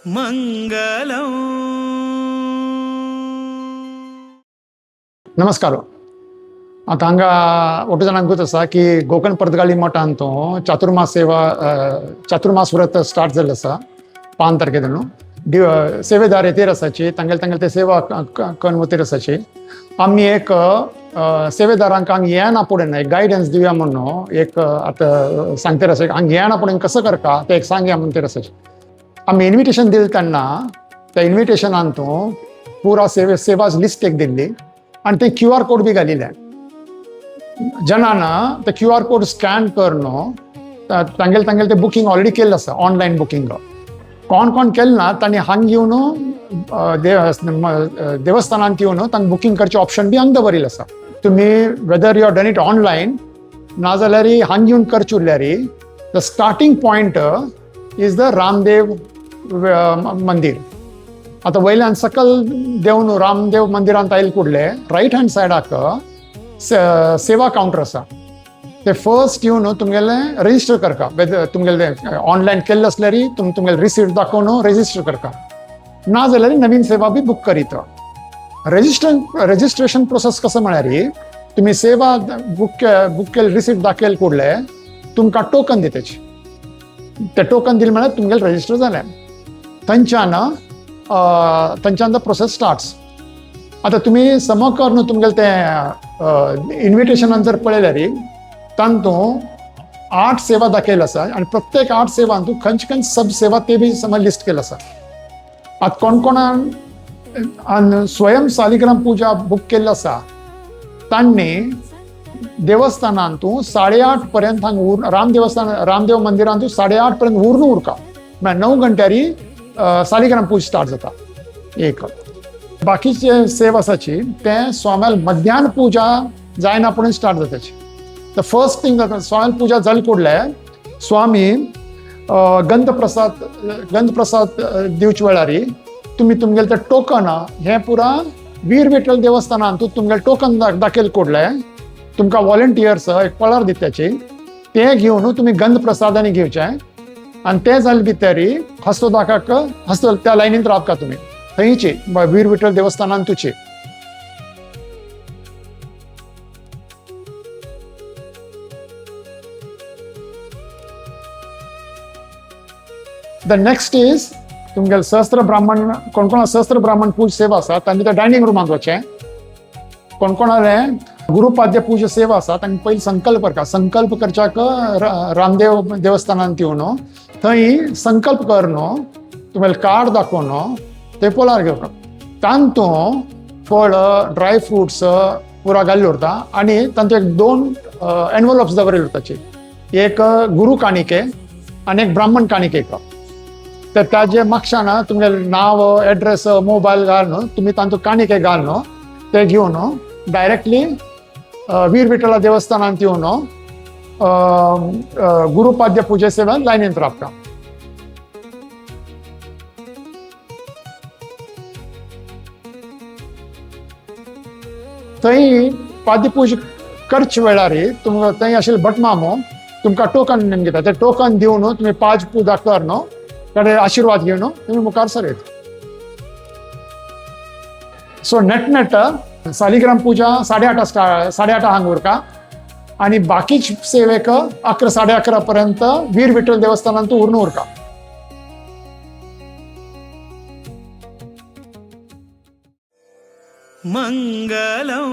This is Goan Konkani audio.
मंगलम. नमस्कार. आतां हांगा ओटो जाणांकूच आसा की गोकर्ण पर्तगाळी मठांत तो चातुर्मास सेवा, चातुर्मास व्रत स्टार्ट जाल्लें आसा 5 तारखे न्हू. सेवेदार येतेर आसाची, तांगेले तांगेले ते सेवा करून वतेर आसाची. आमी एक सेवेदारांक हांगा येना फुडें एक गायडन्स दिवया म्हणून एक आतां सांगतेर आसा. हांगा येना फुडें कसो करता तें एक सांगया म्हणून तेर आसाची. आमी इन्विटेशन दिलें तेन्ना त्या इन्विटेशनान तूं पुरा सेवा लिस्ट एक दिल्ली आनी ते क्यू आर कोड बी घालिल्ले. जनान ते क्यू आर कोड स्कॅन करून तांगेले तांगेले ते बुकींग ऑलरेडी केल्लें आसा, ऑनलायन बुकींग. कोण कोण केलें ना तांणी हांगा येवन देवस्थानांत येवन तांकां बुकींग करचें ऑप्शन बी हांगा दवरिल्लें आसा. तुमी whether you are done it online नाजाल्यार हांगा येवन करचें उरल्यार the starting point is the Ramdev मंदीर. आतां वयल्यान सकल देवन रामदेव मंदिरांत आयल कुडले रायट हँड सायडाक सेवा कावंटर आसा. ते फर्स्ट येवन तुमगेलें रजिस्टर करता. तुमगेलें ऑनलायन केल्लें आसल्यार तुमगेलें रिसीट दाखोवन रजिस्टर करता, ना जाल्यार नवीन सेवा बी बूक करीत. रजिस्ट्रेशन प्रोसेस कसो म्हळ्यार तुमी सेवा बूक बूक केले, रिसीट दाखयल कुडले तुमकां टोकन दिताची. ते टोकन दिलें म्हळ्यार तुमगेलें रजिस्टर जालें. थंयच्यान थंयच्यान the process starts. आतां तुमी समज करून तुमगेलें तें इन्विटेशनान जर पळयल्यार तातूंत 8 सेवा दाखयल्यो आसा आनी प्रत्येक 8 सेवांतू खंयचे खंयचे सब सेवा ते बी समज लिस्ट केल्ले आसा. आतां कोण कोणान स्वयं सालिग्राम पुजा बूक केल्ली आसा तांणी देवस्थानांतू 8:30 पर्यंत हांगा उर राम देवस्थान रामदेव मंदिरांतू 8:30 पर्यंत उरून उरका, म्हळ्यार 9 घंट्यारी सालिग्राम पूजा स्टार्ट जाता. एक बाकीचे सेवा आसाची ते स्वाम्याल मध्यान पूजा जायना पुणून स्टार्ट जाताची. The first thing जाता स्वाम्याल पूजा जाली कुडले स्वामी गंधप्रसाद गंधप्रसाद दिवचे वेळार तुमी तुमगेलें तें टोकन हें पुरा वीर विठ्ठल देवस्थानांत तुमगेलें टोकन दाखयल कुडले तुमकां वॉलंटियर्स एक पळार दिताची, तें घेवन तुमी गंधप्रसादांनी घेवचें आनी तें जालें भितरी हस्तोदाकाक हस्त त्या लायनींत रावका तुमी थंयची वीर विठ्ठल देवस्थानान तुची. The next is तुमगेले सहस्त्र ब्राह्मण, कोण कोणा सहस्त्र ब्राह्मण पूज सेवा आसा तांणी त्या डायनींग रुमांत वचचें. कोण कोणाले गुरुपाद्य पूजा सेवा आसा तांकां पयलीं संकल्प करता. संकल्प करच्याक रामदेव देवस्थानांत येवन थंय संकल्प कर न्हू, तुमगेलें कार्ड दाखोवन ते पोलार घेवप. तांतूं फळ ड्राय फ्रुट्स पुरा घाल्ले उरता आनी तांतूं एक 2 एनवलॉप्स दवरिल्ले उरताची, एक गुरू काणिके आनी एक ब्राह्मण काणिकेक. तर ताजे मागशान तुमगेलें नांव एड्रेस मोबायल घाल न्हू, तुमी तांतूं काणिके घाल न्हू, ते घेवन डायरेक्टली वीर विठ्ठला देवस्थानांत येवन गुरुपाद्य पुजे सेवेन लायनींत रावता. थंय पाद्यपूजा करचे वेळार तुमकां थंय आशिल्ले भटमामो तुमकां टोकन घेता. ते टोकन दिवन तुमी पांच पुजा कर न्हू, कडे आशिर्वाद घेवन तुमी मुखार सरयत. सो नेट नेट सालिग्राम पूजा 8:30 8:30 हांगा उरका आनी बाकीच सेवेक 11 11:30 पर्यंत वीर विठ्ठल देवस्थानांत उरून उरका. मंगलम.